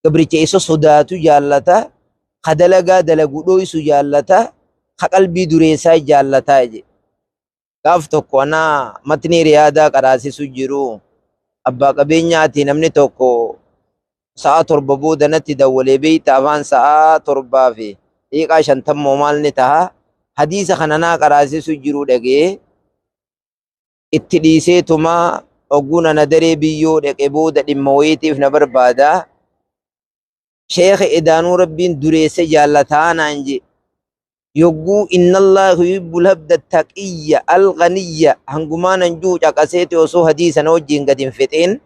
Gabricha isa sodaatu jaallata, ka dalagaa dalagu dhoysu jaallata, ka qalbii dureessaa jaallataa jedhe. Gaaf tokko anaa matnii riyaadaa qaraasisu jiru abbaa qabeenyaati namni tokko sa'a 7 booda natti dawwalee beeyta afaan sa'a 7:50 moo maal ni taha hadiisa kana naa qaraasisu jiru dhagee itti dhiiseetuma ogguun ana daree biyyoo dhaqe booda dhimma wayiitiif na barbaada. Sheekha edaanuu Rabbiin dureesse jaallataa naan jee. Yogguu innallaahu yuhibbul abda taqiyya alghaniyya hangumaa nan juu caqaseeti osoo hadiisa na wajjiin gad hin fixin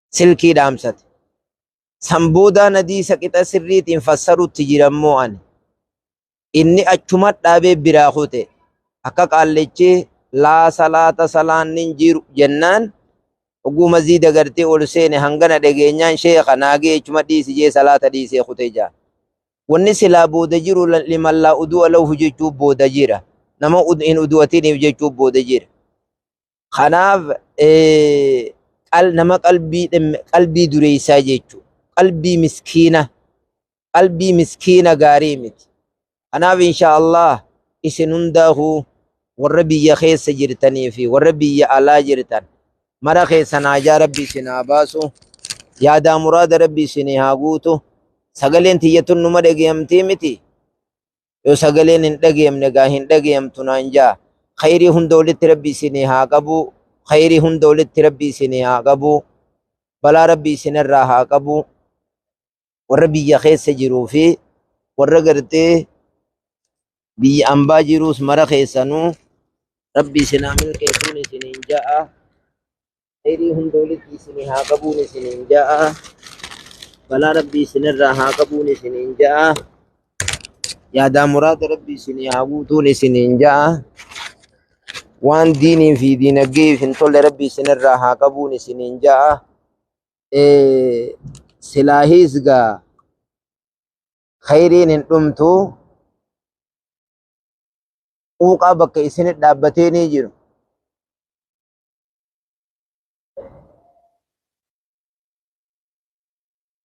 silkii dhaamsate. San boodaan hadiisa qixa sirriitiin fassarutti jirammoo ani. Inni achuma dhaabee biraa kute. Akka qaallichi laa salaata salaanni hin jiru jennaan oguu maziida gartee ol seene hangana dhageenyaan sheekha naagee achuma dhiisi jee salaata dhiisee kute jaa. Wanni silaa booda jiru liman laa udu'a lahu jechuu booda jira. Nama hin udu'atiniif jechuu booda jira. Kanaaf nama qalbii dureessaa jechuu qalbii miskiina qalbii miskiina gaarii miti. Kanaaf insha Allah isin hundaahu warra biyya keessa jirtanii fi warra biyya alaa jirtan mara keessan haajaa Rabbi isin haa baasu. Yaadaa muraada Rabbi isinii haa guutu. Sagaleen tiyya tun numa dhagayamtii miti. Yoo sagaleen hin dhagayamne gaa hin dhagayamtu naan jaa. Khayrii hunda walitti Rabbi isinii haa qabu. Khayrii hunda walitti Rabbi isinii haa qabu. Balaa Rabbi isinirraa haa qabu. Warra biyya keessa jiruu fi warra gartee biyya ambaa jiruus mara keessanuu Rabbi isin haa milkeessuun isiniin ja'a. Khayrii hunda walitti isinii haa qabuun isiniin ja'a. Balaa Rabbi isinirraa haa qabuun isiniin ja'a. Yaadaa muraada Rabbi isinii haa guutuun isiniin ja'a. Waan diinii fi diinagdeef hin tolle Rabbi isinirraa haa qabuun isiniin ja'a. Silaahiis gaa khayriin hin dhumtu quuqaa bakka isinit dhaabbatee ni jiru.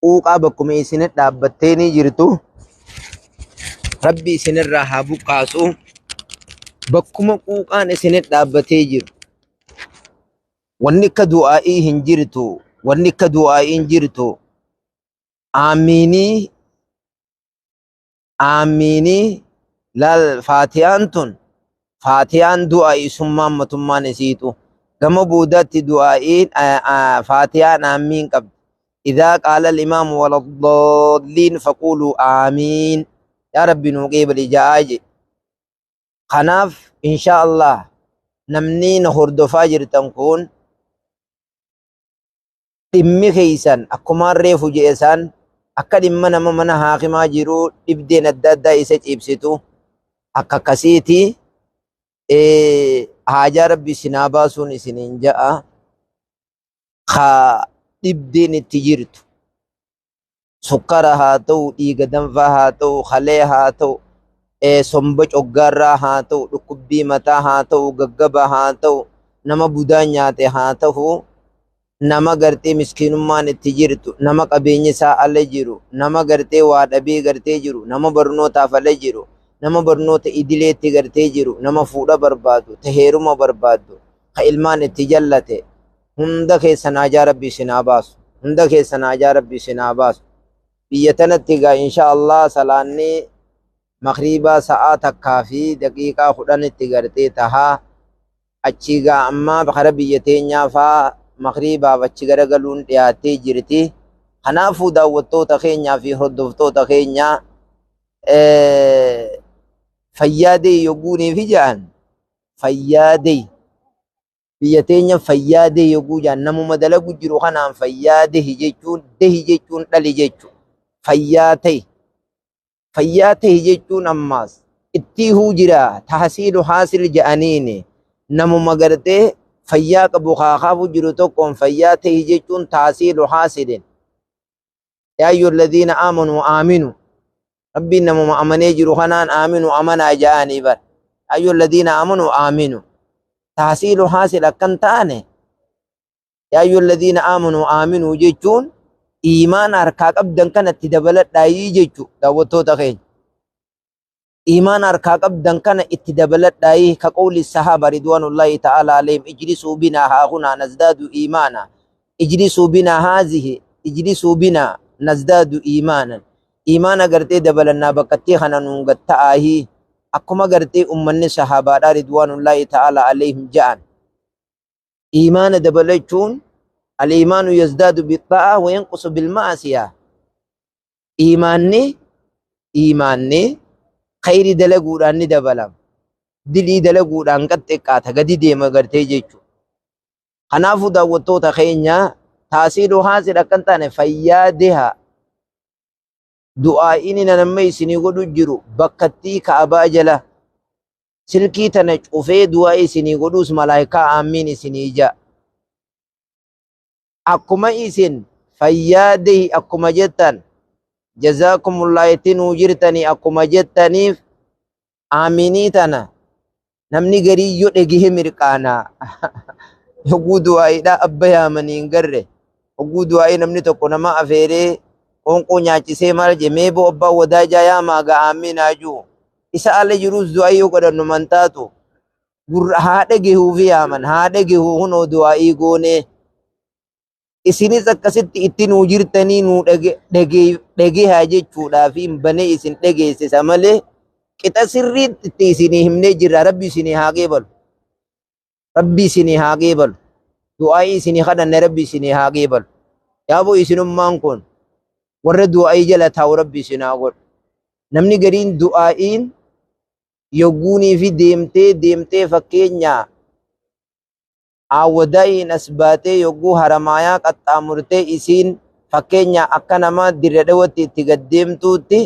Quuqaa bakkuma isinit dhaabbattee ni jirtu. Rabbi isinirraa haa buqqaasu. Bakkuma quuqaan isinit dhaabbatee jiru. Wanni akka du'aa'ii hin jirtu. Wanni akka du'aa'ii hin jirtu. Aamiinii aamiinii laal faatiyaan tun faatiyaan du'aa'ii summaan matummaan isiitu gama boodaatti du'aa'iin faatiyaan aamiin qabdi. Idaa qaala al-imaamu waladdaalliin faquuluu aamiin. Yaa Rabbi nuu qeebali ja'aa jedhe. Kanaaf inshaa Allah namni na hordofaa jirtan kun dhimmi keessan akkumaan reefu je'e san akka dhimma nama mana haakimaa jiru dhibdeen adda addaa isa ciibsitu akka akkasiiti. Haajaa Rabbi isin haa baasuun isiniin ja'a. Ka dhibdeen itti jirtu sukkara haa ta'u, dhiiga danfaa haa ta'u, kalee haa ta'u, somba coggaarraa haa ta'u, dhukkubbii mataa haa ta'u, gaggaba haa ta'u, nama budaa nyaate haa ta'u, nama gartee miskiinummaan itti jirtu, nama qabeenyi isaa ala jiru, nama gartee waa dhabee gartee jiru, nama barnootaaf ala jiru, nama barnoota idileetti gartee jiru, nama fuudha barbaadu, ta heeruma barbaaddu, ka ilmaan itti jallate, hunda keessan haajaa Rabbi isin haa baasu. Hunda keessan haajaa Rabbi isin haa baasu. Biyya tanatti egaa insha Allah salaanni makriibaa sa'aa 1:10tti gartee tahaa. Achii gaa ammaa kara biyya teenyaa faa makriibaaf achi garagaluun dhiyaattee jirti. Kanaafuu daawwattoota keenyaa fi hordoftoota keenyaa fayyaa deyi yogguuniif ja'an fayyaa deyi. Biyya teenya fayyaa dehi yogguu jaan namuma dalagu jiru kanaan fayyaa dehi jechuun dehi jechuun dhali jechu fayyaa tahi fayyaa tahi jechuun ammaas ittii huu jira tahasiilu haasil ja'aniini namuma gartee fayyaa qabu kaakaafu jiru tokkoon fayyaa tahi jechuun tahasiilu haasilin yaa ayyuha alladhiina aamanuu aaminu Rabbiin namuma amanee jiru kanaan aaminu amanaa ja'anii bar ayyuha alladhiina aamanuu aaminu tahsiilu haasil akkan taane yaa ayyuha alladhiina aamanuu aaminuu jechuun Iimaana harkaa qabdan kana itti dabaladhaayii jechu daawwattoota keenya. Iimaana harkaa qabdan kana itti dabaladhaayii ka qawli sahaaba ridwaanullaahi ta'ala alayhim ijlisuu binaa haahunaa nazdaadu iimaana ijlisuu binaa haazihi ijlisuu binaa nazdaadu iimaanan iimaana gartee dabalannaa bakkattii kana nuun gad ta'aahii akkuma gartee ummanni sahaabaadhaa ridwaanullaahi ta'ala alayhim ja'an. Iimaana dabalachuun al-iimaanu yazdaadu bixxa'a wa yanqusu bilma'asiya. Iimaanni iimaanni khayrii dalaguudhaan ni dabalama. Dilii dalaguudhaan gad xiqqaata gadi deema gartee jechuudha. Kanaafuu daawwattoota keenya taasiidhu haasidha akka hin taane fayyaa deha. Du'aa'iin inni amma isinii godhu jiru bakkattii ka'abaa jala Silkii tana cufee du'aa isinii godhuus malaayikaa aammiin isinii ja'a. Akkuma isin fayyaa dehi akkuma jettan jazaakumullah itti nuu jirtanii akkuma jettaniif aaminii tana namni garii yoo dhegehe mirqaana. Hogguu du'aa'iidhaa abba yaamanii hin garre. Hogguu du'aa'ii namni tokko nama afeeree qoonqoo nyaachisee maal jee mee boo abbaa wadaajaa yaamaa gaa aammiin haa ji'u. Isa ala jiruus du'aa'ii yoo godhannu man taatu gurra haa dhagehuufi yaaman haa dhagehuu kunoo du'aa'ii goonee isinis akkasitti itti nuu jirtanii nuu dhagehaa jechuudhaaf hin banee isin dhageessisa malee qixa sirriitti itti isinii himnee jirra. Rabbi isinii haa qeebalu, rabbi isinii haa qeebalu, du'aa'ii isinii kadhanne rabbi isinii haa qeebalu. Yaaboo isinummaan kun warra du'aa'ii jala taa'u rabbi isin haa godhu. Namni gariin du'aa'iin yogguunii fi deemtee deemtee fakkeenya aawwadaa'iin as baatee yogguu haramaayaa qaxxaamurtee isiin fakkeenya akka nama dirre dhawatti itti gad deemtuutti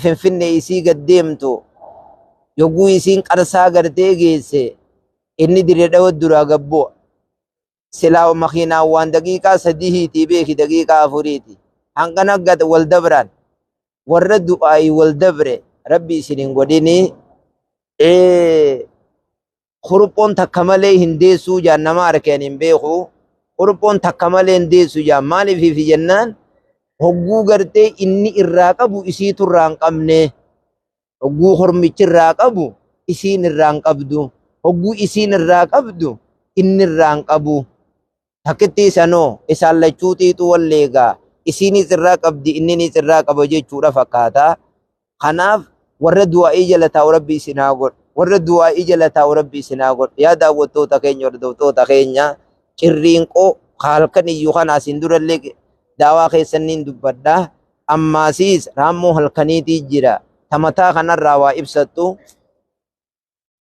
finfinne isii gad deemtu yogguu isiin qarsaa gartee geesse inni dirre dhawa duraa gad bu'a. Silaa makiinaan waan daqiiqaa sadihiitii beeki daqiiqaa afuriiti. Hanqana gad wal dabraan warra du'aayi wal dabre rabbi isin hin godhini. Kuruphoon takka malee hin deessuu jaan nama arkeen hin beeku. Kuruphoon takka malee hin deessu jaan maaliif fi jennaan hogguu gartee inni irraa qabu isiitu irraa hin qabne. Hogguu hormichi irraa qabu isiin irraa hin qabdu. Hogguu isiin irraa qabdu inni irraa hin qabu. Takkittii sanoo isaan lachuu xiixuu walleegaa isiinis irraa qabdi inninis irraa qaba jechuudha fakkaata. Kanaaf warra du'aa'ii jala taa'u rabbi isin haa godhu. Warra du'aa'ii jala taa'u rabbi isin haa godhu. Yaa daawwattoota keenya hordoftoota keenya cirriinqoo halkan iyyuu kana asiin durallee daawaa keessanniin dubbadha. Ammaasiis raammoo halkaniitii jira. Tamataa kanarraa waa ibsattu.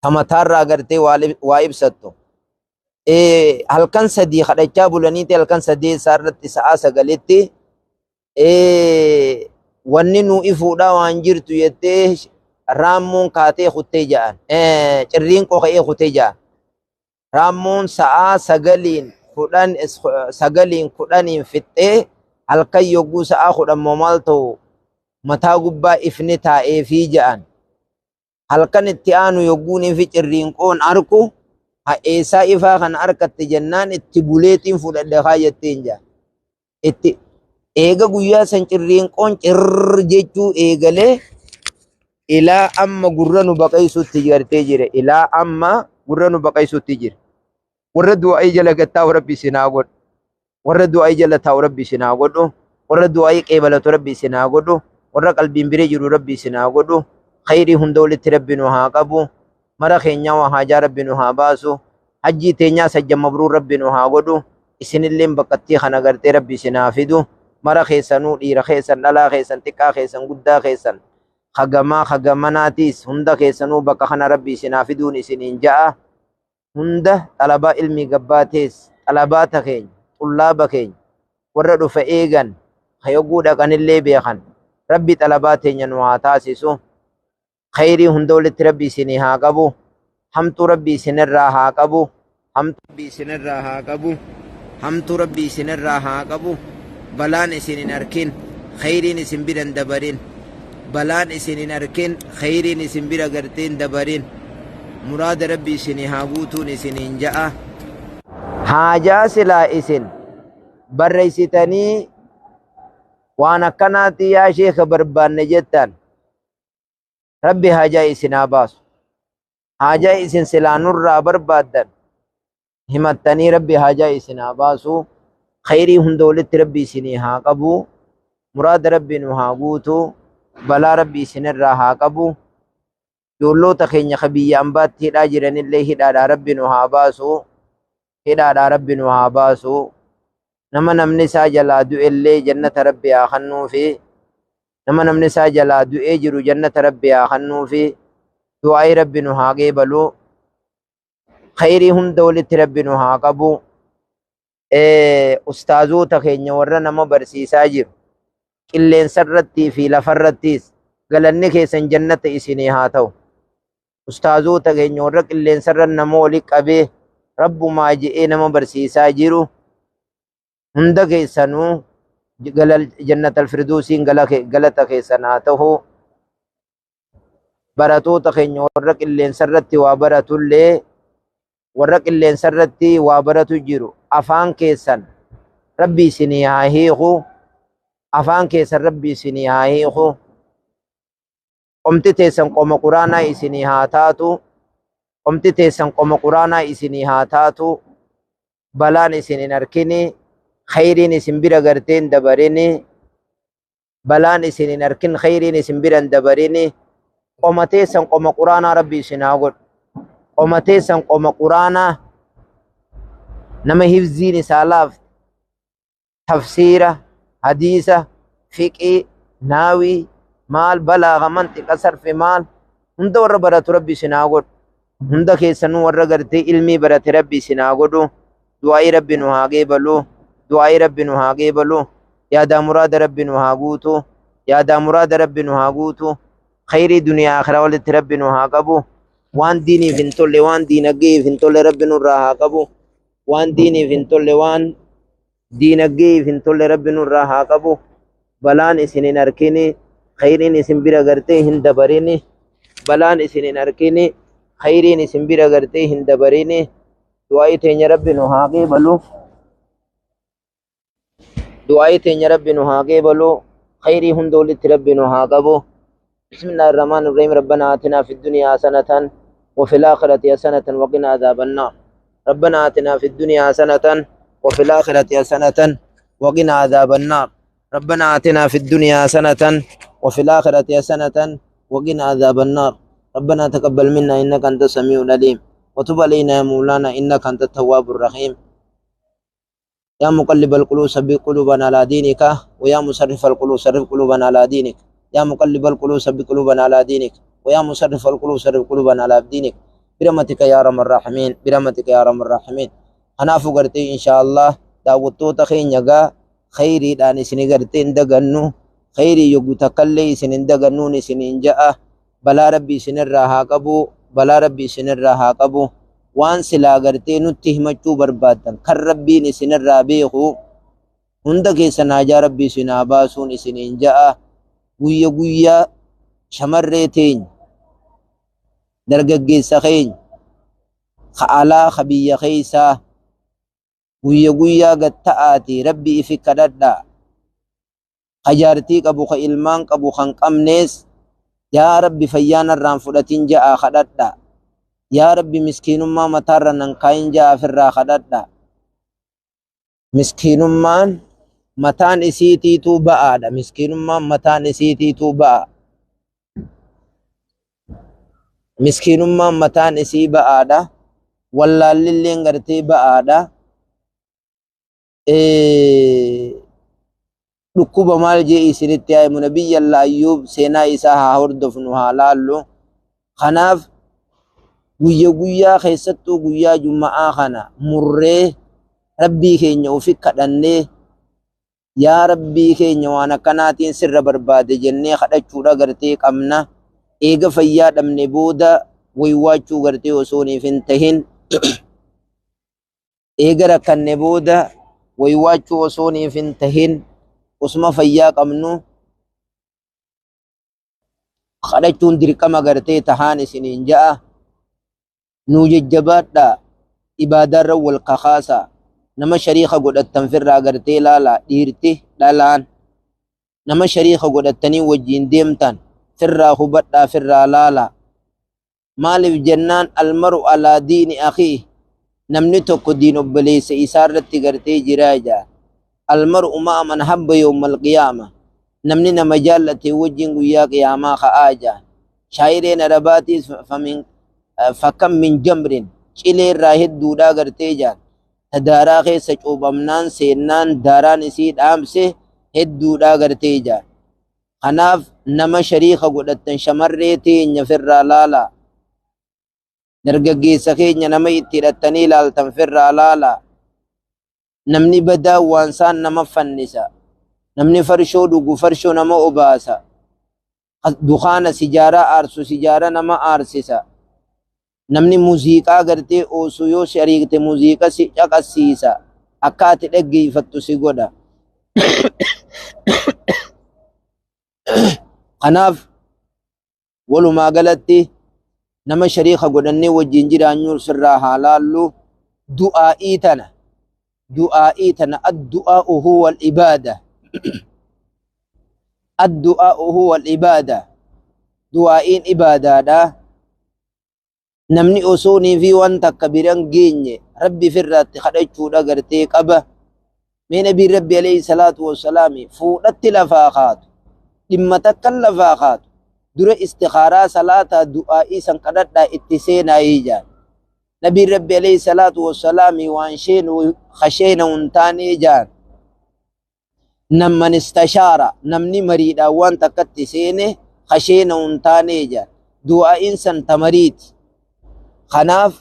Tamataarraa gartee waa ibsattu. Halkan sadii kadhachaa bulaniiti halkan sadeessaa irratti sa'aa sagalitti wanni nu ifuudhaa waan jirtu jettee raammoon kaatee kuttee ja'an. Cirriin qoka'ee kutee ja'an. Raammoon sa'aa sagaliin kudhan sagaliin kudhaniin fixxee halkan yogguu sa'aa 10 moo maal ta'u mataa gubbaa ifni taa'eefii ja'an. Halkan itti aanu yogguunii fi cirriinqoon arku ha'eessaa ifaa kana arkatte jennaan itti buleetiin fudhadhe kaa jetteen ja'an. Itti eega guyyaa san cirriinqoon cirr jechuu eegalee ilaa amma gurra nu baqaysutti gartee jira. Ilaa amma gurra nu baqaysutti jira. Warra du'aa'ii jala gattaa'u rabbi isin haa godhu. Warra du'aa'ii jala taa'u rabbi isin haa godhu. Warra du'aa'ii qeebalatu rabbi isin haa godhu. Warra qalbiin bira jiru rabbi isin haa godhu. Khayrii hunda walitti rabbi nu haa qabu. Mara keenyaa waa haajaa rabbi nu haa baasu. Hajjii teenyaas hajja mabruur rabbi nu haa godhu. Isinilleen bakkattii kana gartee rabbi isin haa fidu. Mara keessanuu dhiira keessan dhalaa keessan xiqqaa keessan guddaa keessan hagamaa hagamanaatiis hunda keessanuu bakka kana rabbi isin haa fiduun isiniin ja'a. Hunda xalabaa ilmii gabbaatees xalabaata keenya xullaaba keenya warra dhufa eegan ka yogguu dhaqanillee beekan rabbi xalabaa teenya nu haa taasisu. Khayrii hunda walitti rabbi isinii haa qabu. Hamtuu rabbi isinirraa haa qabu. Hamtuu rabbi isinirraa haa qabu. Hamtuu rabbi isinirraa haa qabu. Balaan isin hin arkin. Khayriin isin bira hin dabarin. Balaan isin hin arkin. Khayriin isin bira gartee hin dabarin. Muraada rabbi isinii haa guutuun isiniin ja'a. Haajaa silaa isin barreessitanii Waan akkanaati yaa sheeka barbaanne jettan, Rabbi haajaa isin haa baasu. Haajaa isin silaa nurraa barbaaddan himattanii Rabbi haajaa isin haa baasu. Khayrii hunda walitti Rabbi isinii haa qabu. Muraada Rabbi nu haa guutu. Balaa Rabbi isinirraa haa qabu. Ijoolloota keenya ka biyya ambaatti hidhaa jiranillee hidhaadhaa Rabbi nu haa baasu. Hidhaadhaa Rabbi nu haa baasu. Nama namni isaa jalaa du'ellee jannata Rabbi haa kennuufi. Nama namni isaa jalaa du'ee jiru jannata Rabbi haa kennuufi. Du'aa'ii Rabbi nu haa qeebalu. Khayrii hunda walitti Rabbi nu haa qabu. Ustaazoota keenya warra nama barsiisaa jiru, qilleensa irrattii fi lafarrattis, galanni keessan jannata isinii haa ta'u. Ustaazoota keenya warra qilleensa irra nama wali qabee Rabbumaa je'ee nama barsiisaa jiru hunda keessanuu jannatal firdoosiin galata keessan haa ta'u. Baratoota keenya warra qilleensa irratti waa baratullee, warra qilleensa irratti waa baratu jiru, afaan keessan Rabbi isinii haa hiiku. Afaan keessan Rabbi isinii haa hiiku. Qomti teessan qoma Quraanaa isinii haa taatu. Qomti teessan qoma Quraanaa isinii haa taatu. Balaan isin hin arkini, khayriin isin bira gartee hin dabarini. Balaan isin hin arkin, khayriin isin bira hin dabarini. Qoma teessan qoma Quraanaa Rabbi isin haa godhu. Qoma teessan qoma Quraanaa, nama hifziin isaa laafte, tafsiira, hadiisa, fiqii, naawii, maal, balaaga, mantiqa, sarfi, maal hunda warra baratu Rabbi isin haa godhu. Hunda keessanuu warra gartee ilmii barate Rabbi isin haa godhu. Du'aa'ii Rabbi nu haa qeebalu. Du'aa'ii Rabbi nu haa qeebalu. Yaadaa muraada Rabbi nu haa guutu. Yaadaa muraada Rabbi nu haa guutu. Khayrii duniyaa akhiraa walitti Rabbi nu haa qabu. Waan diiniif hin tolle, waan diinagdeef hin tolle Rabbi nurraa haa qabu. Waan diiniif hin tolle, waan diinagdeef hin tolle Rabbi nurraa haa qabu. Balaan isin hin arkini, khayriin isin bira gartee hin dabarini. Balaan isin hin arkini, khayriin isin bira gartee hin dabarini. Du'aa'ii teenya Rabbi nu haa qeebalu. Du'aa'ii teenya Rabbi nu haa qeebalu. Khayrii hunda walitti Rabbi nu haa qabu. بسم الله الرحمن الرحيم. ربنا آتنا في الدنيا حسنة وفي الآخرة حسنة وقنا عذاب النار. ربنا آتنا في الدنيا حسنة وفي الآخرة حسنة وقنا عذاب النار. ربنا آتنا في الدنيا حسنة وفي الآخرة حسنة وقنا عذاب النار. ربنا تقبل منا إنك أنت السميع العليم وتب علينا يا مولانا إنك أنت التواب الرحيم. يا مقلب القلوب ثبت قلوبنا على دينك، ويا مصرف القلوب صرف قلوبنا على دينك. يا مقلب القلوب ثبت قلوبنا على دينك، ويا مصرف القلوب صرف قلوبنا على دينك، برحمتك يا ارحم الراحمين، برحمتك يا ارحم الراحمين. Kanaafuu gartee inshaallah daawwattoota keenya gaa, khayriidhaan isin gartee hin dagannu, khayrii yogguu takkallee isin hin dagannuun isiniin ja'a. Balaa Rabbi isinirraa haa qabu. Balaa Rabbi isinirraa haa qabu. Waan silaa gartee nutti himachuu barbaaddan kan Rabbiin isinirraa beeku, hunda keessan haajaa Rabbi isin haa baasuun isiniin ja'a. Guyya guyyaa shamarree teenya, dargaggeessa keenya ka alaa, ka biyya keessaa, guyya guyyaa gad ta'aati Rabbi ifi kadhadhaa. Ka jaartii qabu, ka ilmaan qabu, kan qabnees, yaa Rabbi fayyaa narraan fudhatin ja'a kadhadhaa. Yaa Rabbi miskiinummaa mataarra nan kaayin ja'a ofirraa kadhadhaa. Miskiinummaan mataan isiitiituu ba'aadha. Miskiinummaan mataan isiitiituu ba'a. Miskiinummaan mataan isii ba'aadha. Wallaallilleen gartee ba'aadha. Dhukkuba maal jee isinitti haa himu? Nabiyyallah Ayyuub seenaa isaa haa hordofnu, haa laallu. Kanaaf guyya guyyaa, keessattuu guyyaa Juma'aa kana murree Rabbii keenya ofi kadhannee, yaa Rabbii keenya waan akkanaatiin sirra barbaade jennee kadhachuudha gartee qabna. Eega fayyaa dhabne booda waywaachuu gartee osooniif hin tahin, eega rakkanne booda waywaachuu osooniif hin tahin, osuma fayyaa qabnu kadhachuun dirqama gartee tahaan isiniin ja'a. Nuu jajjabaadhaa, ibaadaarra wal kakaasaa, nama shariika godhattan firraa gartee laalaa, dhiirti dhalaan. Nama shariika godhattanii wajjiin deemtan firraa hubadhaa, firraa laalaa. Maaliif jennaan, almaru alaa diini akhiih, namni tokko diin obboleessa isaa irratti gartee jiraa jaa. Almar'u ma'a man habba yawmal qiyaama, namni nama jaallate wajjin guyyaa qiyaamaa ka'aa jaa. Shaayireen arabaatiis famin fakam min jamrin, cilee irraa hedduudhaa gartee jaan. Ta daaraa keessa cuuphamnaan seennaan daaraan isii dhaamse hedduudhaa gartee jaan. Kanaaf nama shariika godhattan shamarree teenya firraa laalaa. Dargaggeessa keenya nama itti hidhattanii ilaaltan firraa laalaa. Namni badaa waan saan nama fannisa. Namni farshoo dhugu farshoo nama obaasa. Dukaana sijaaraa aarsu sijaara nama aarsisa. Namni muuziqaa gartee oosu yoo shariikte muuziqaa si caqasiisa. Akka ati dhaggeeffattu si godha. Kanaaf walumaa galatti nama shariika godhannee wajjin jiraanyuu sirraa haa laallu. Du'aa'ii tana, du'aa'ii tana, addu'aa'u huwa al-ibaada, addu'aa'u huwa al-ibaada, du'aa'iin ibaadaadha. Namni osoo fi waan takka biran geenye rabbi firraatti kadhachuudha gartee qaba. Mee nabiin rabbi alayhi salaatu wassalaami fuudhatti lafaa kaatu, dhimma takkan lafaa kaatu, dura istikhaaraa salaataa du'aa'ii san kadhadhaa itti seenaa jaan. Nabiin rabbi alayhi salaatu wassalaami waan sheenu kasheena hin taane jaan. Namman istashaara, namni mariidhaan waan takkatti seene kasheena hin taane jaan. Du'aa'iin san tamariiti. Kanaaf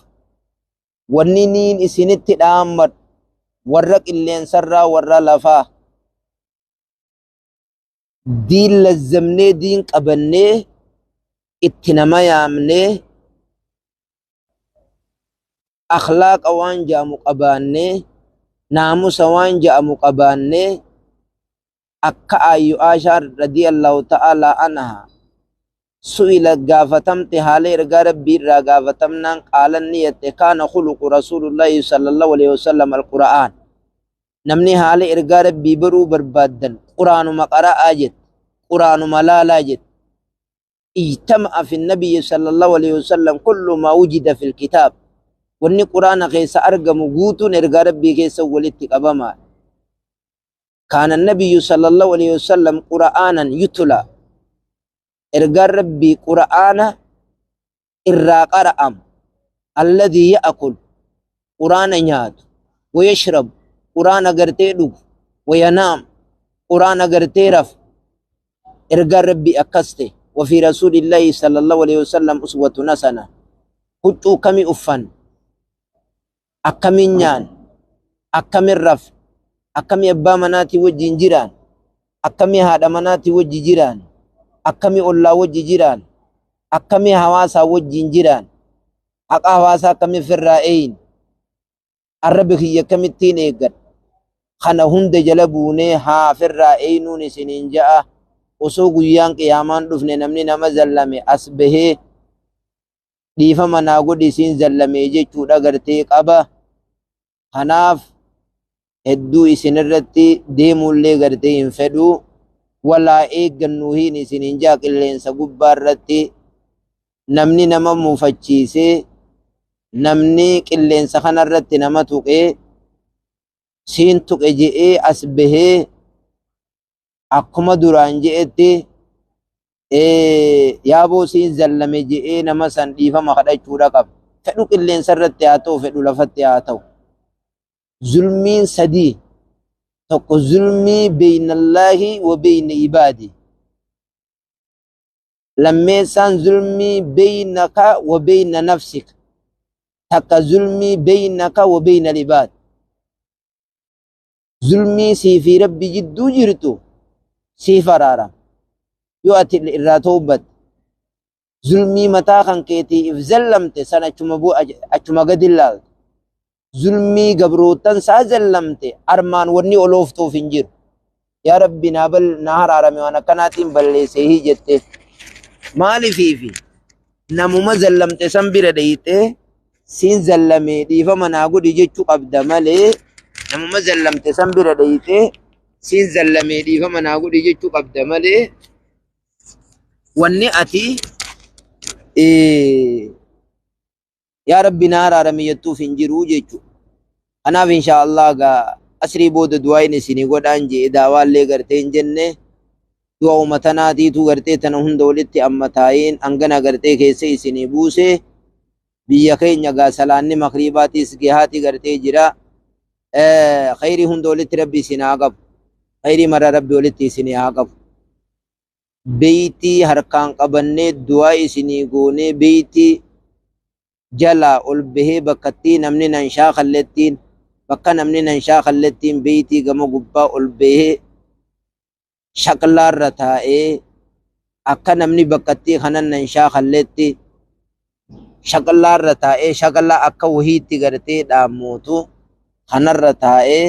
wanni niin isinitti dhaammadhu, warra qilleensarraa warra lafaa, diin lazzamnee diin qabannee itti nama yaamnee akhlaaqa waan ja'amu qabaannee naamusa waan ja'amu qabaannee, akka ayyu Aashaa radiyallahu ta'ala anha su'ila gaafatamte, haala ergaa rabbii irraa gaafatamnaan, qaalan ni jette, kaana khuluqu rasuulullaahi sallallahu alaihi wasallam alqur'aan. Namni haala ergaa rabbii baruu barbaaddan quraanuma qara'aa jette, quraanuma laalaa jette. Ijtama'a fi nabiyyi sallallahu alaihi wasallam kullu maa wujida fil kitaab, wanni quraana keessa argamu guutuun ergaa rabbii keessa walitti qabamaadha. Kaana nabiyyu sallallahu alaihi wasallam qura'aanan yutula, ergaan rabbii qura'aana irraa qara'amu, alladhii ya'kul, quraana nyaatu, wayashrab, quraana gartee dhugu, wayanaam, quraana gartee rafu. Ergaan rabbii akkas ta'e. Wafii rasuulillaahi sallallahu alaihi wasallam uswatun hasana. Huccuu kami uffan, akkamiin nyaan, akkamin raf, akkamii abbaa manaatii wajjin jiraan, akkamii haadha manaatii wajji jiraan, akkamii ollaa wajji jiraan, akkamii hawaasaa wajjin jiraan, haqa hawaasaa akkamii firraa eeyin, arraba kiyya akkamittiin eeggadha. Kana hunda jala buunee haa firraa eeynuun isiniin ja'a. Osoo guyyaan qiyaamaan dhufne namni nama zallame as bahee dhiifama naa godhi isiin zallamee jechuudha gartee qaba. Kanaaf hedduu isinirratti deemuullee gartee hin fedhu. Walaa eeggannuu hin isiniin ja'a. Qilleensa gubbaa irratti namni nama mufachiisee, namni qilleensa kanarratti nama tuqee siin tuqe je'ee as bahee akkuma duraan je'etti yaaboo siin zallame je'ee nama san dhiifama kadhachuudha qaba. Fedhu qilleensa irratti haa ta'u, fedhu lafatti haa ta'u. Zulmiin sadii: tokko zulmii beynallaahi wa beyna ibaadi. Lammeessaan zulmii beynaka wa beyna nafsika. Takka zulmii beynaka wa beyna ibaad. Zulmii sii fi rabbi jidduu jirtu siif araarama yoo ati irraa tawbatte. Zulmii mataa kan keetii if zallamte san achuma bu'a, achuma gadi ilaalta. Zulmii gabrootan saa zallamte armaan wanni olooftuuf hin jiru. Yaa rabbi naa bal naa haraarame, waan akkanaatiin balleessee hii jette. Maalifiifi namuma zallamte san bira dhayxee siin zallamee dhiifama naa godhi jechuu qabda malee, namuma zallamte san bira dhayxee Siin zallamee dhiifama naa godhi jechuu qabda malee wanni ati yaa Rabbi naa araarami jettuuf hin jiru jechuudha. Kanaaf inshaa Allah gaa asrii booda du'aayin isinii godhaan jee daawaallee gartee hin jenne du'a umatanaatiitu gartee tana hunda walitti amma taa'iin hangana gartee keessa isinii buuse. Biyya keenya gaa salaanni makriibaatiis gahaati gartee jira. Khayrii hunda walitti Rabbi isin haa qabu. Khayrii mara Rabbi walitti isinii haa qabu. Beeytii harkaan qabannee du'aa isinii goonee beeytii jalaa ol bahee bakkattii namni nan shaakallettiin bakka namni nan shaakallettiin beeytii gama gubbaa ol bahee shaqlaarra taa'ee akka namni bakkattii kanan nan shaakalletti shaqlaarra taa'ee shaqlaa akka wahiitti gartee dhaammootu kanarra taa'ee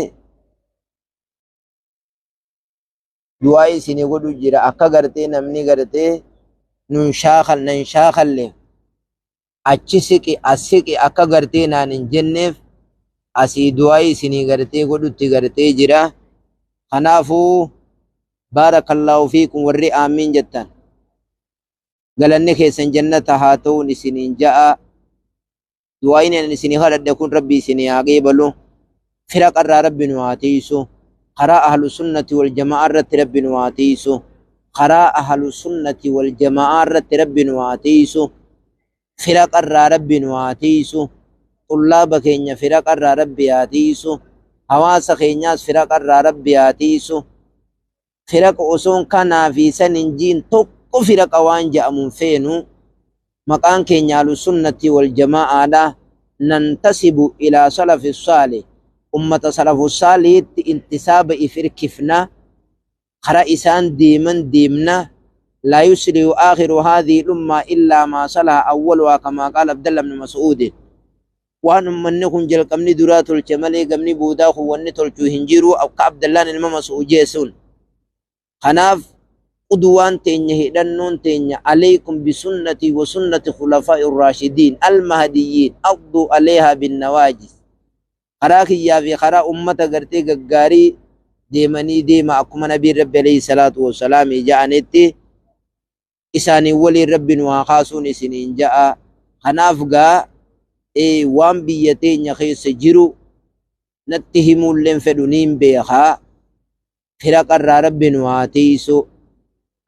du'aa isinii godhu jira. Akka gartee namni gartee nun shaakal nan shaakalle achi siqi as siqi akka gartee naan hin jenneef asii du'aa isinii gartee godhutti gartee jira. Kanaafuu baarakallaahu fiikum warri aamiin jettan galanni keessan jannata haa ta'uun isiniin ja'a. Du'aayin ani isinii kadhadhe kun Rabbi isinii haa qeebalu. Firaqa irraa Rabbi nu haa tiisu. Karaa ahlu sunnati wal jama'aa irratti Rabbi nu haa tiisu. Karaa ahlu sunnati wal jama'aa irratti Rabbi nu haa tiisu. Firaqa irraa Rabbi nu haa tiisu. Xullaaba keenya firaqa irraa Rabbi haa tiisu. Hawaasa keenyaas firaqa irraa Rabbi haa tiisu. Firaqa osoon kanaa fi san hin jiin tokko firaqa waan ja'amu hin feenu. Maqaan keenya Ahlusunnati wal Jamaa'aadha. Nantasibu ilaa salafi saalih. Ummata salafu saalihitti intisaaba if irkifna. Kara isaan deeman deemna. Laa yuslihu aakhiru haadhihi lummaa illaa maa salaha awwaluhaa kamaa qaala Abdallah ibn Mas'uudin. Waan ummanni kun jalqabni duraa tolche malee gamni boodaa kun wanni tolchu hin jiru akka Abdallaan ilma Mas'uud jee sun. Kanaaf qudwaan teenya hidhannoon teenya alaykum bisunnatii wa sunnati khulafaa'i raashidiin al-mahdiyyiin addu alayhaa bin nawaajis. Karaa kiyyaa fi karaa ummata gartee gaggaarii deemanii deema akkuma nabiin Rabbi alayhi salaatu wassalaam ja'anitti isaaniin waliin Rabbi nu haa kaasuun isiniin ja'a. Kanaaf gaa waan biyya teenya keessa jiru natti himuulleen fedhu niin beekaa. Firaqa irraa Rabbi nu haa tiisu.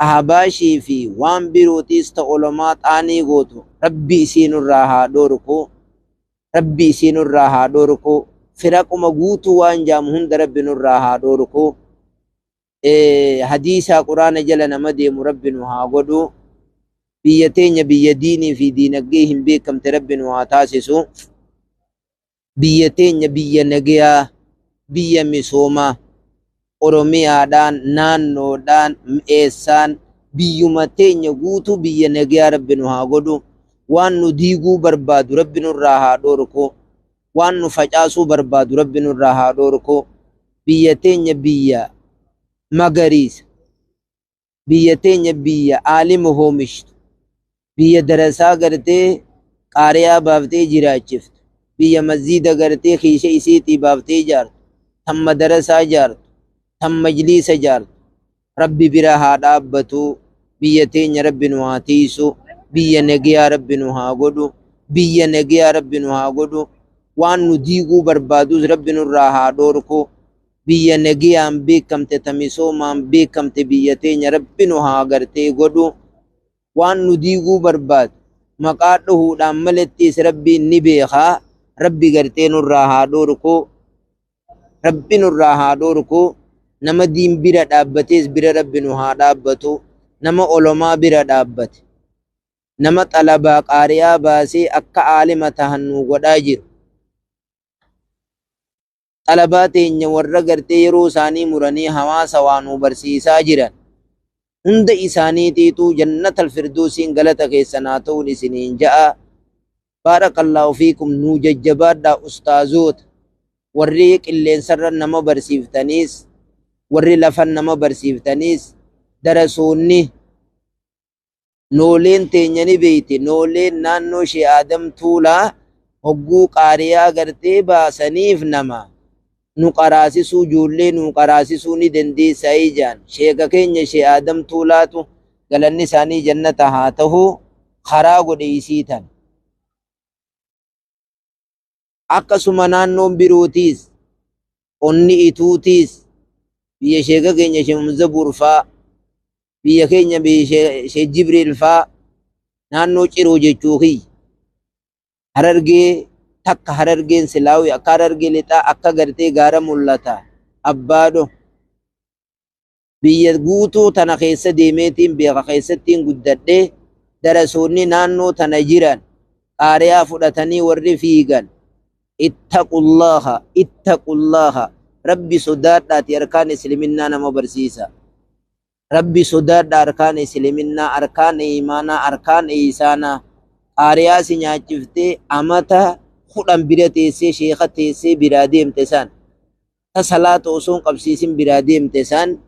Ahbaashii fi waan birootiis ta olomaa xaanii gootu Rabbi isii nurraa haa dhoorku. Rabbi isii nurraa haa dhoorku. Firaquma guutuu waan jaamu hunda Rabbi nurraa haa dhoorku. Hadiisaa quraana jala nama deemu Rabbi nu haa godhu. Biyya teenya biyya diinii fi diinagdee hin beekamte Rabbi nu haa taasisu. Biyya teenya biyya nagayaa, biyya misoomaa, Oromiyaadhaan, naannoodhaan, eessaan biyyuma teenya guutuu biyya nagayaa Rabbi nu haa godhu. Waan nu diiguu barbaadu Rabbi nurraa haa dhoorku. Waan nu facaasuu barbaadu Rabbi nurraa haa dhoorku. Biyya teenya biyya magariisa, biyya teenya biyya aalima hoomishtu, biyya darasaa gartee qaariyaa baaftee jiraachiftu, biyya masjiida gartee kiisha isiitii baaftee ijaartu, tan madarasaa ijaartu, tan majliisa ijaartu, Rabbi bira haa dhaabbatu. Biyya teenya Rabbi nu haa tiisu. Biyya nagayaa Rabbi nu haa godhu. Biyya nagayaa Rabbi nu haa godhu. Waan nu diiguu barbaadus Rabbi nurraa haa dhoorku. Biyya nagayaan beekamte ta misoomaan beekamte biyya teenya Rabbi nu haa gartee godhu. Waan nu diiguu barbaadu maqaa dhohuudhaan malettis Rabbiin ni beeka. Rabbi gartee nurraa haa dhoorku. Rabbi nurraa haa dhoorku. Nama diin bira dhaabbatees bira Rabbi nu haa dhaabbatu. Nama olomaa bira dhaabbate, nama xalabaa qaari'aa baasee akka aalima tahan nu godhaa jiru, xalabaa teenya warra gartee yeroo isaanii muranii hawaasa waa nu barsiisaa jiran hunda isaaniitiitu jannatal firdoosiin galata keessan haa ta'uun isiniin ja'a. Baarakallaahu fiikum. Nuu jajjabaadhaa ustaazoota, warri qilleensarra nama barsiiftaniis, warri lafan nama barsiiftaniis, darasoonni nooleen teenya ni beeyti. Nooleen naannoo Shee Aadam Tuulaa hogguu qaariyaa gartee baasaniif nama Nu qaraasisuu, ijoollee nu qaraasisuu ni dandeessaayii jaan. Sheeka keenya Shee Aadam Tuulaatu, galanni isaanii jannata haa tahu, karaa godhe isii tan. Akkasuma naannoon birootiis, onni Ituutiis, biyya sheeka keenya Shee Mumzabuur faa, biyya keenya biyya Shee Jibriil faa, naannoo Ciroo jechuu kiyya. Harargee takka Harargeen silaawi akka Harargee lixaa akka gartee gaara mul'ata abbaadho. Biyya guutuu tana keessa deemeetiin beeka, keessattiin guddadhe. Darasoonni naannoo tana jiran qaariyaa fudhatanii warri fiigan, ittaqullaha, ittaqullaha, Rabbi sodaadhaati arkaan isliminnaa nama barsiisa. Rabbi sodaadha, arkaan isliminnaa, arkaan iimaanaa, arkaan ihsaanaa. Qaariyaa si nyaachiftee amata 10 bira teessee, sheeka teessee biraa deemte san, ta salaata osoo hin qabsiisin biraa deemte san,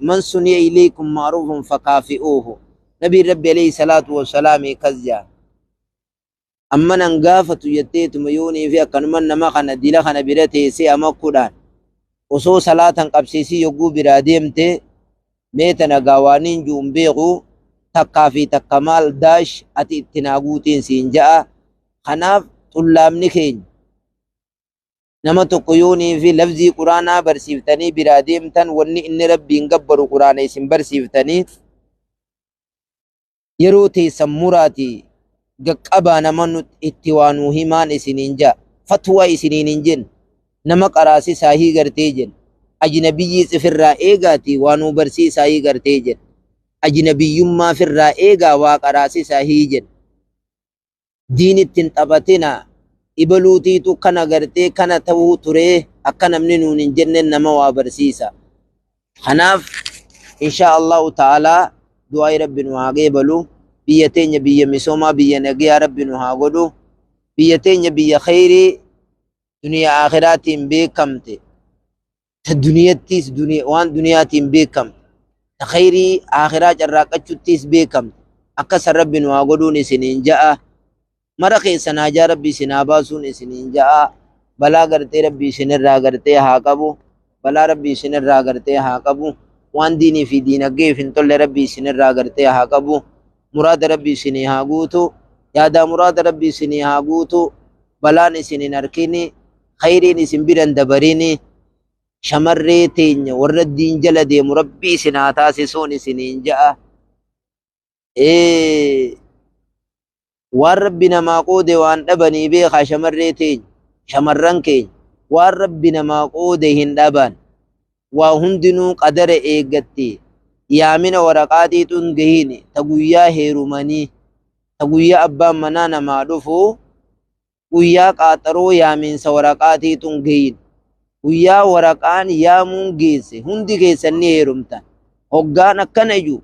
man suniya ilaykum ma'ruufun fakaafi'uuhu, nabiin Rabbi alayhi salaatu wassalaam kas jaa. Amma nan gaafatu jetteetuma yoonii fi akkanuma nama kana dila kana bira teessee ama 10 osoo salaatan qabsiisii yogguu biraa deemte, mee tana gaa waaniin ju'un beeku, takkaa fi takka maal daash ati itti naa guutiin siin ja'a. Kanaaf xullaabni keenya nama tokko yoonii fi lafzii Quraanaa barsiiftanii biraa deemtan, wanni inni Rabbiin gabbaru Quraana isin barsiiftanii, yeroo teessan muraati gaqqabaa nama itti waa nuu himaan isiniin ja'a. Fatwaa isiniin hin jenne, nama qaraasisaa hii gartee jenna. Ajnabiyyii sifirraa eegaati waa nuu barsiisaa hii gartee jenna. Ajnabiyyummaa firraa eegaa waa qaraasisaa hii jenna. Diin ittiin taphatina, ibaluutiitu kana gartee kana ta'uu ture akka namni nuun hin jenne nama waa barsiisa. Kanaaf insha Allahu ta'ala du'aa Rabbi nu haa qeebalu. Biyya teenya biyya misoomaa, biyya nagayaa Rabbi nu haa godhu. Biyya teenya biyya khayrii duniyaa akhiraatiin beekamte, ta duniyattiis waan duniyaatiin beekamte, ta khayrii akhiraa carraaqqachuttiis beekamte, akkasa Rabbi nu haa godhuun isiniin ja'a. Mara keessan haajaa Rabbi isin haa baasuun isiniin ja'a. Balaa gartee Rabbi isinirraa gartee haa qabu. Balaa Rabbi isinirraa gartee haa qabu. Waan diinii fi diinagdeef hin tolle Rabbi isinirraa gartee haa qabu. Muraada Rabbi isinii haa guutu. Yaadaa muraada Rabbi isinii haa guutu. Balaan isin hin harkini. Khayriin isin biran dabarini. Shamarree teenya warra diin jala deemu Rabbi isin haa taasisuun isiniin ja'a. Waan Rabbi namaa qoode waan dhabanii beekaa. Shamarree teenya, shamarran keenya, waan Rabbi namaa qoode hin dhaban. Waa hundinuu qadara eeggatti. Yaamina waraqaatiitu hin gahin, ta guyyaa heerumanii, ta guyyaa abbaan manaa namaa dhufu, guyyaa qaaxaroo yaaminsa waraqaatiitu hin gahin. Guyyaa waraqaan yaamuun geesse hundi keessan ni heerumtan. Hoggaan akkana iju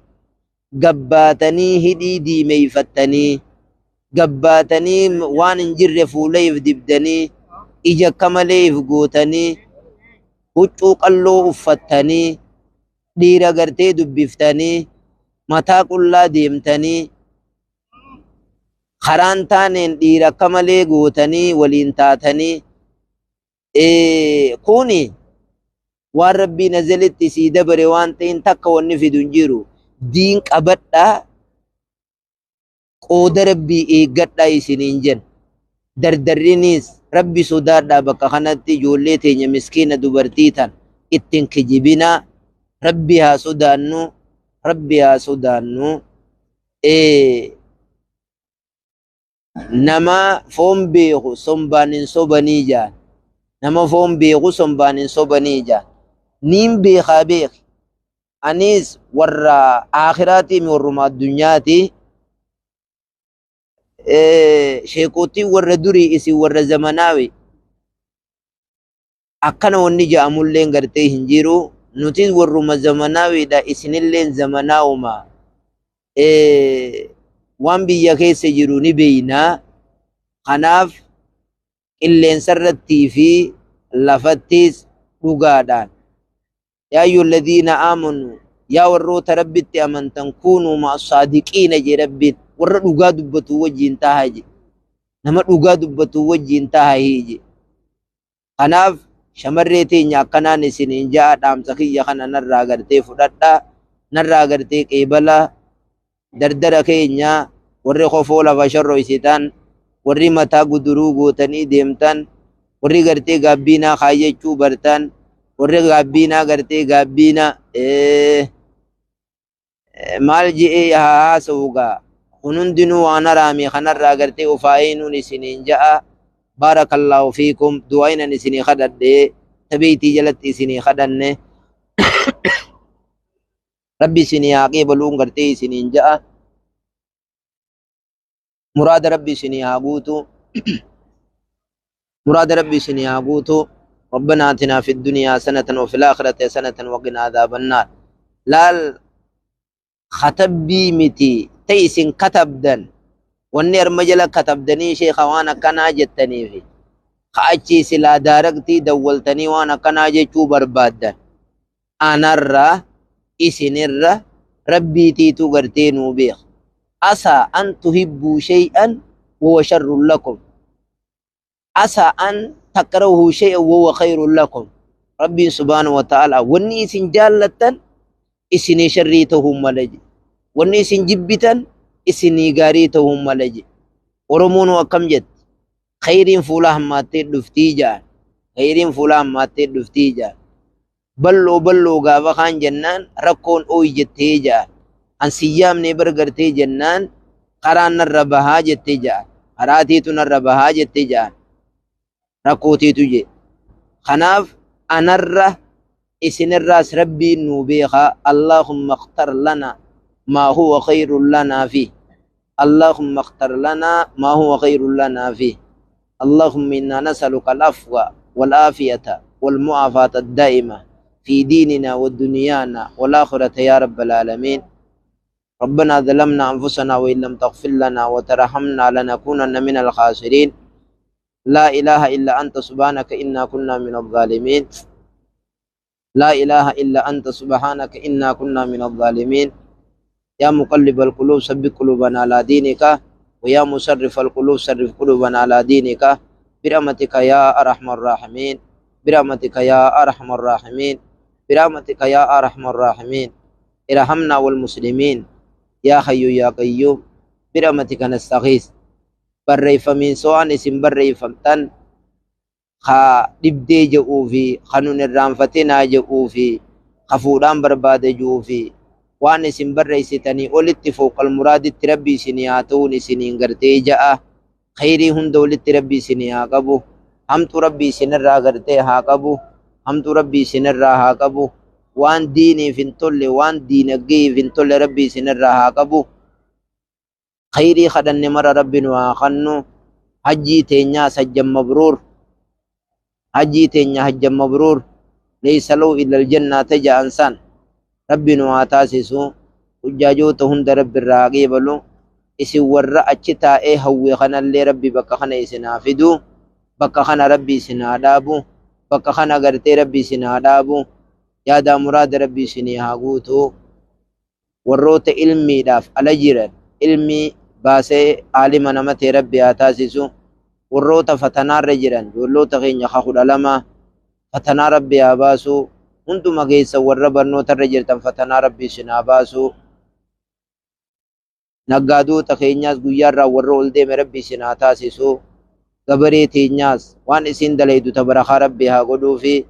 gabbaatanii hidhii diimeeyfattanii, gabbaatanii waan hin jirre fuula if dibdanii, ija akka malee if gootanii, huccuu qalloo uffattanii, dhiira gartee dubbiftanii, mataa qullaa deemtanii, karaan taaneen dhiira akka malee gootanii waliin taatanii, kuni waan Rabbiin azalitti sii dabare waan ta'in takka wanni fidu hin jiru. Diin qabadhaa, qooda Rabbii eeggadhaa isiniin jenna. Dardarriniis Rabbi sodaadhaa. Bakka kanatti ijoollee teenya miskiina dubartii tan ittiin kijibinaa. Rabbi haa sodaannu, Rabbi haa sodaannu. Nama foon beeku sombaan hin sobanii jaan. Nama foon beeku sombaan hin sobanii jaan. Niin beekaa beeki. Anis warra akhiraatii mi warruma addunyaati. Sheekootiin warra durii, isin warra zamanaawi. Akkana wanni ja'amulleen gartee hin jiru. Nutis warruma zamanaawiidha, isinilleen zamanaawuma. Waan biyya keessa jiru ni beeyna. Kanaaf qilleensarrattii fi lafattis dhugaadhaan. Yaa ayyuhalladhiina aamanu, yaa warroota Rabbitti amantan, kuunuu ma'a saadiqiina jee Rabbiin, warra dhugaa dubbatu wajjiin tahaa jee. Nama dhugaa dubbatu wajjiin tahaa jee. Kanaaf shamarree teenya akkanaan isiniin ja'a, dhaamsa kiyya kana narraa gartee fudhadhaa, narraa gartee qeebalaa. Dardara keenya warri kofoo lafa shorroysitan, warri mataa guduruu gootanii deemtan, warri gartee gaabbiinaa kaayyachuu bartan, warri gaabbiinaa gartee gaabbiina maal je'ee haa haasa'u gaa, kun hundinuu waan haraami. Kanarraa gartee of haa eenyuun isiniin ja'a. Baarakallaahu fiikum. Du'aayinan isinii kadhadhe, tabeeytii jalatti isinii kadhanne, Rabbi isinii haa qeebaluun gartee isiniin ja'a. Muraada Rabbi isinii haa guutu, muraada Rabbi isinii haa guutu. ربنا آتنا في الدنيا حسنة وفي الآخرة حسنة وقنا عذاب النار. Laal, katabbii miti ta isin katabdan, wanni arma jala katabdanii sheeka waan akkanaa jettaniifi ka achii silaa daaraqtii dawwaltanii waan akkanaa jechuu barbaaddan, anarra isinirra Rabbiitiitu gartee nuu beeka. عسى أن تحبوا شيئا وهو شر لكم، عسى أن تكرهوا شيئا وهو خير لكم. Rabbiin سبحانه وتعالى wanni isin jaallattan isinii sharrii ta'uu mala je, wanni isin jibbitan isinii gaarii ta'uu mala je. Oromoon akkam jetti? Khayriin fuula hammaattee dhuftii ja'an, khayriin fuula hammaattee dhuftii ja'an. Bal'oo bal'oo gaafa kaan jennaan rakkoon ooyi jettee ja'an. An siyyaamnee bargartee jennaan karaan narra bahaa jettee ja'an, karaatiitu narra bahaa jettee ja'an, rakkootiitu je. Kanaaf anarra isinirraas Rabbiin nuu beekaa. اللهم اختر لنا ما هو خير لنا فيه، اللهم اختر لنا ما هو خير لنا فيه. اللهم إنا نسألك العفو والعافية والمعافاة الدائمة في ديننا ودنيانا والآخرة يا رب العالمين. ربنا ظلمنا أنفسنا وإن لم تغفر لنا وترحمنا لنكونن من الخاسرين. لا إله إلا أنت سبحانك إنا كنا من الظالمين. لا إله إلا أنت سبحانك إنا كنا من الظالمين. يا مقلب القلوب ثبت قلوبنا على دينك، ويا مصرف القلوب صرف قلوبنا على دينك، برحمتك يا أرحم الراحمين، برحمتك يا أرحم الراحمين، برحمتك يا أرحم الراحمين. ارحمنا والمسلمين يا حي يا قيوم، برحمتك نستغيث. Barreeffamiin so'aan isin barreeffamtan ka dhibdee jedhuu fi ka nun irraanfatinaa jedhuu fi ka fuudhaan barbaade jedhuu fi waan isin barreessitanii olitti فوق المراد itti Rabbi isinii haa ta'uun isiniin gartee ja'a. Khayrii hunda olitti Rabbi isinii haa qabu, hamtuu Rabbi isinirraa gartee haa qabu, hamtuu Rabbi isinirraa haa qabu. Waan diiniif hin tolle, waan diinagdeef hin tolle Rabbi isinirraa haa qabu. Khayrii kadhanne mara Rabbi nu haa kannu. Hajjii teenyaas حجا مبرور, hajjii teenya حجا مبرور ليس له إلا الجنة taja'an san Rabbi nu haa taasisu. Hujjaajoota hunda Rabbi irraa haa qeebalu. Isin warra achi taa'ee hawwe kanallee Rabbi bakka kana isin haa fidu, bakka kana Rabbi isin haa dhaabu, bakka kana gartee Rabbi isin haa dhaabu. Yaadaa muraada Rabbi isinii haa guutu. Warroota ilmiidhaaf ala jiran ilmii baasee aalima nama ta'e Rabbi haa taasisu. Warroota fatanaarra jiran, ijoollota keenya ka 12 fatanaa Rabbi haa baasu. Hunduma keessa warra barnootarra jirtan fatanaa Rabbi isin haa baasu. Naggaadoota keenyaas guyyaarraa warra ol deeme Rabbi isin haa taasisu. Gabaree teenyaas waan isin dalaydu tabarakaa Rabbi haa godhuufi,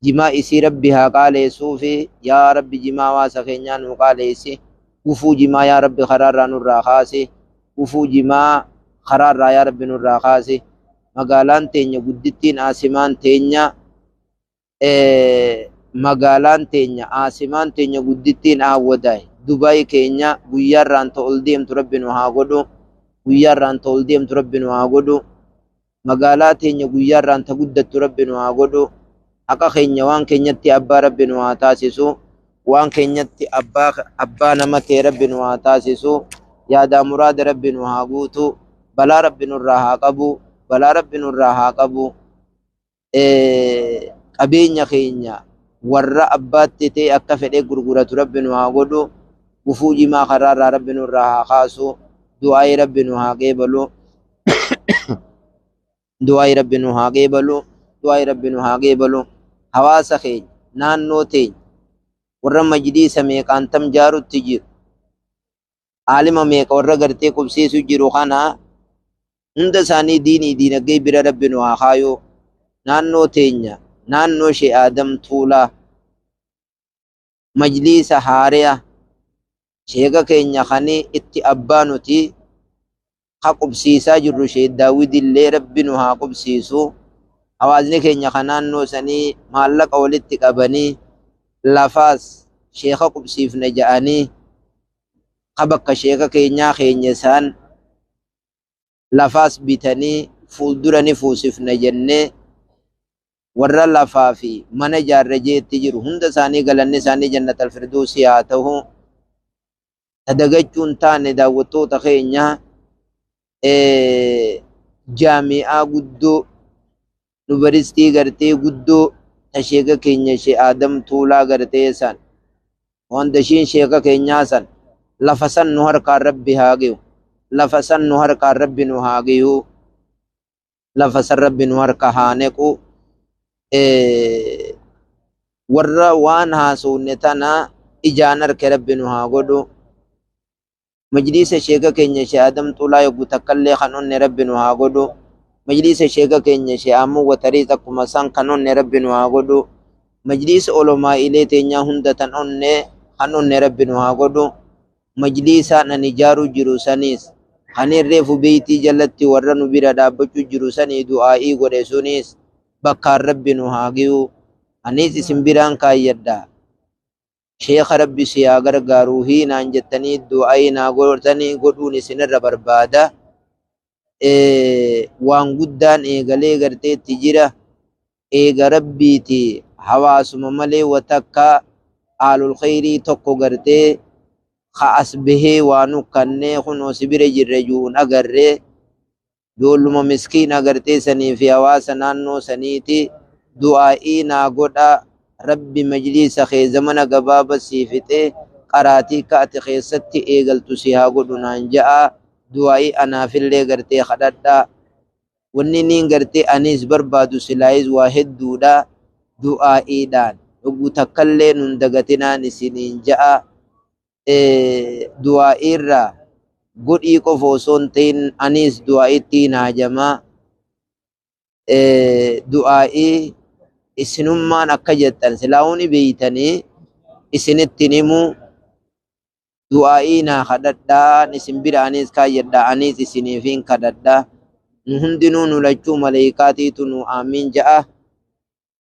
jimaa isii Rabbi haa qaaleessuufi. Yaa Rabbi, jimaa hawaasa keenyaa nuu qaaleessi. Gufuu jimaa yaa Rabbi karaarraa nurraa kaasi, gufuu jimaa karaarraa yaa Rabbi nurraa kaasi. Magaalaan teenya guddittiin, aasimaan teenya, magaalaan teenya, aasimaan teenya guddittiin Aawwadaay Dubaay keenya guyyaarraan ta ol deemtu Rabbi nu haa godhu, guyyaarraan ta ol deemtu Rabbi nu haa godhu. Magaalaa teenya guyyaarraan ta guddattu Rabbi nu haa godhu. Haqa keenya waan keenyatti abbaa Rabbi nu haa taasisu, waan keenyatti abbaa nama ta'e Rabbi nu haa taasisu. Yaadaa muraada Rabbi nu haa guutu. Balaa Rabbi nurraa haa qabu, balaa Rabbi nurraa haa qabu. Qabeenya keenya warra abbaatti ta'e akka fedhee gurguratu Rabbi nu haa godhu. Gufuu jimaa karaarraa Rabbi nurraa haa kaasu. Du'aayii Rabbi nu haa qeebalu, du'aayii Rabbi nu haa qeebalu. Du'aa'ii Rabbi nu haa qeebalu. Hawaasa keenya, naannoo teenya, warra majliisa meeqaantam jaarutti jiru, aalima meeqa warra gartee qubsiisu jiru kana hunda isaanii diinii diinagdee bira Rabbi nu haa kaayu. Naannoo teenya, naannoo Shee Aadam Tuulaa, majliisa haareya sheeka keenya kani itti abbaa nuti ka qubsiisaa jirru Shee Daawidillee Rabbi nu haa qubsiisu. Hawaasni keenya ka naannoo sanii maallaqa walitti qabanii lafaas sheeka qubsiifna ja'anii ka bakka sheeka keenyaa keenya isaan lafaas bitanii fuuldura ni fuusifna jennee warra lafaa fi mana ijaarra jeetti jiru hunda isaanii galanni isaanii jannatal firdoosii haa ta'u. Ta dagachuu hin taane daawwattoota keenya, jaami'aa guddoo yuunivarsiitii gartee guddoo ta sheeka keenya Shee Aadam Tuulaa gartee san foondashiin sheeka keenyaa san lafa san nu harkaan Rabbi haa ge'u, lafa san nu harkaan Rabbi nu haa ge'u, lafa san Rabbi nu harka haa nequ. Warra waan haasofne tana ijaan arke Rabbi nu haa godhu. Majliisa sheeka keenya Shee Aadam Tuulaa yoggu takkallee kan onne Rabbi nu haa godhu. Majliisa sheeka keenya Shee Aamuu Watariis akkuma san kan onne Rabbi nu haa godhu. Majliisa olomaa'ilee teenyaa hunda tan onne kan onne Rabbi nu haa godhu. Majliisaan ani ijaaru jiru saniis kaniin reefu beeytii jalatti warra nu bira dhaabbachuu jiru sanii du'aa'ii godhe suniis bakkaan Rabbi nu haa giyu. Aniis isin biraan kaayyadha. Sheekha Rabbi si haa gargaaru hiinaan jettanii du'aa'ii naa gootanii godhuun isinirra barbaada. Waan guddaan eegalee garteetti jira. Eega Rabbiiti hawaasuma malee wa takka aalul kheyrii tokko gartee ka as bahee waa nu kannee kunoo si bira jirra ju'uun agarree. Joolluma miskiina gartee sanii fi hawaasa naannoo saniiti du'aa'ii naa godha. Rabbi majliisa kee zamana gabaaba sii fixee qaraatii ka ati keessatti eegaltu si haa godhu naan ja'a. Du'aa'ii anaafillee gartee kadhadha. Wanni niin gartee aniis barbaadu silaayis waa hedduudha. Du'aa'iidhaan yogguu takkallee nun dagatinaan isiniin ja'a. Du'aa'iirraa godhii qofa osoo hin ta'in aniis du'aa'iitti haajama. Du'aa'ii isinummaan akka jettan silaa'uu ni beeytanii isinitti himu. Du'aa'ii naa kadhadhaan isin bira aniis kaayyadha, aniis isiniifin kadhadha. Nu hundinuu nu lachuu maleeykaatiitu nu aamiin ja'a.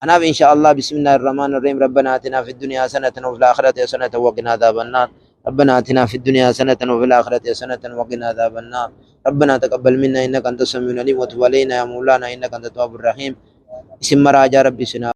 Kanaaf insha Allah, bismillahir rahmanir rahim. Rabbana atina fid dunya hasanatan wa fil akhirati hasanatan wa qina adhaban nar. Rabbana atina fid dunya hasanatan wa fil akhirati hasanatan wa qina adhaban nar. Rabbana taqabbal minna innaka antas samiul alim wa tub alayna ya maulana innaka antat tawwabur rahim. Isin maraajaa Rabbi isin.